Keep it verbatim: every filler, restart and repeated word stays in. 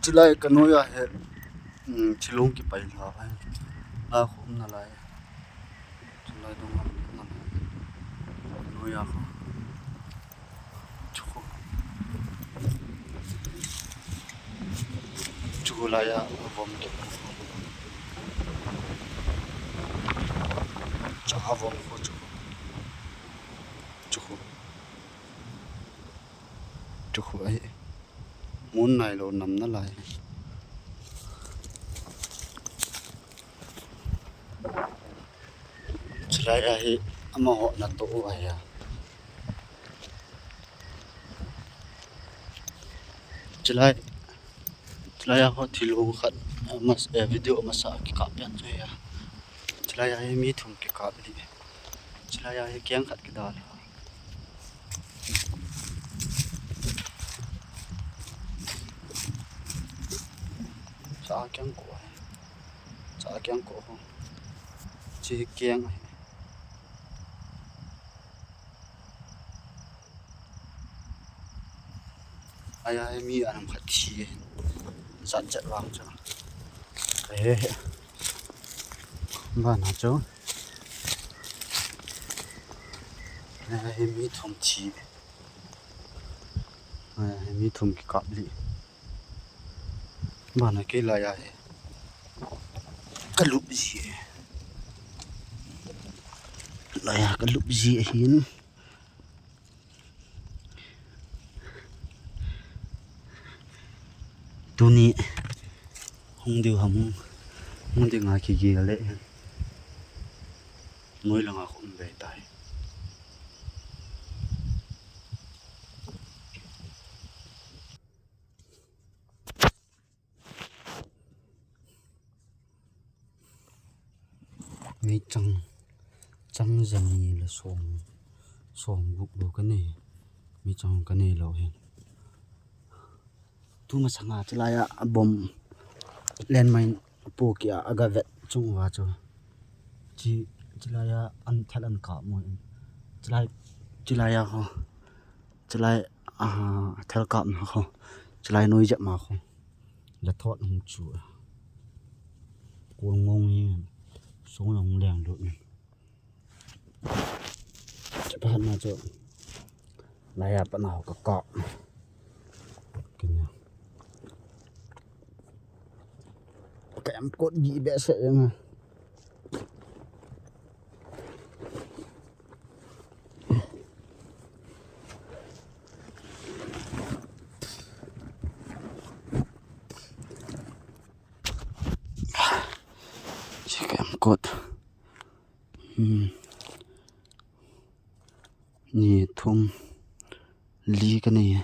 Chulai ka nuai ah hi, um, thilung kipai hla ai. La khum na lai. Chulai dong lam na lai. Ka nuai ah kho. Chu kho. Chu kho lai ah a vom kep kho. Cha a vom kho chu kho. Chu kho. Chu kho ai. Mun nai lo nam na lai. Chulai ah hi amaho na to u ai a. Chulai, chulai ah ho thilung khat, eh, mas-, eh, video masa kikap pian chu hi a. Chulai ah hi mi thum kikap li. Chulai ah hi kiang khat kidal. Cha kiang ko. Cha kiang ko ho. Chi kiang. Ai ai mi anam khat thi. Zat zat vang cha. He he. Ba na cho. Ai ai mi thum thi. Ai ai mi thum kikap li. Ba na kei lai ah hi. Ka lup ji. Lai ah ka lup ji ahin. Tuni hung diu ham, hung ding a kigel le. Noi langa khum ve tai. Mei chang, chang zani le som, som guk lo ka nei. Mei chang ka nei lo hin. Tu masanga chulai ah a bom landmine po kia a ga vet chung va chu. Chi, chulai ah an thal an kap mo in. Chulai, chulai ah ho. Chulai, ah, thal kap na ho. Chulai noi jep ma ho. La thot hung chu. Kul ngong ni. Sung long leng lut ni. Chapa na chu. Lai ah pa na ho ka kap. Kenya. Ka em kot ji be se yang. Check em kot. Hmm. Ni thum li ka nei.